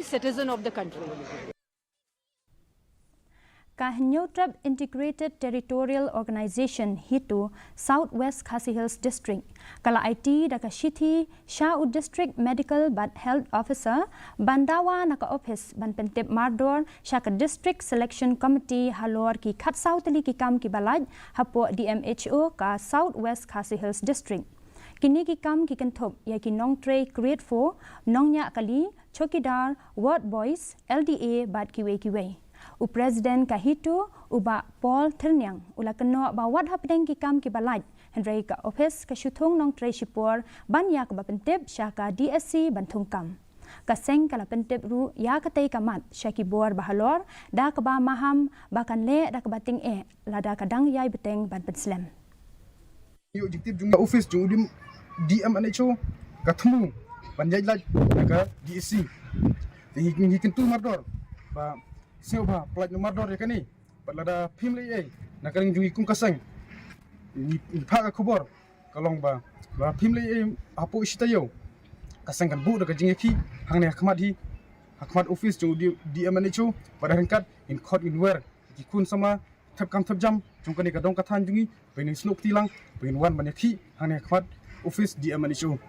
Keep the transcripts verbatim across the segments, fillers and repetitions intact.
citizen of the country. Ka Hynñiewtrep Integrated Territorial Organization HITO South West Khasi Hills District ka la aiti da ka shithi sha u District Medical bad Health Officer ban dawa na ka ophis ban pyntip mardor sha ka District Selection Committee halor ki khatsaw tylli ki kam ki ba lait hapoh DMHO ka South West Khasi Hills District. Kine ki kam ki kynthup ïa ki nongtrei Grade four, nongñiah kali, chowkidar, ward boys, LDA bad kiwei kiwei. U President ka HITO, u Bah Paul Thyrniang, u la kynnoh ba wat hapdeng ki kam ki ba lait, hynrei ka ophis ka shu thung nongtrei shipor ban ïa kaba pyntip sha ka DSC ban thung kam. Ka seng ka la pyntip ruh ïa katei ka mat sha ki bor ba halor da kaba maham ba kan leh da kaba tyngeh lada ka dang ïai bteng ban pynslem. Ïoh jingtip jong ka office jong u DMHO ka thmu ban ïaid lait na ka DSC. Te ngi ngi kyntu mardor ba sngewbha pynlait na mardor ïa kane. Bad lada phim lei ei na ka ring jong ngi kum ka seng, ngi phah ka khubor ka long ba ba phim lei ei hapoh shi taïew ka seng kan buh da ka jingïakhih hangne ha khmat hi, ha khmat office jong u DMHO. Bad ryngkat ngin khot ngin wer ki khun samla thep kam thep jam jong kane ka dong ka thaiñ jong ngi ba ngin snoh kti lang ba ngin wan ban ïakhih hangne ha khmat office DMHO.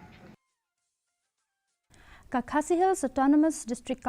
Ka Khasi Hills Autonomous District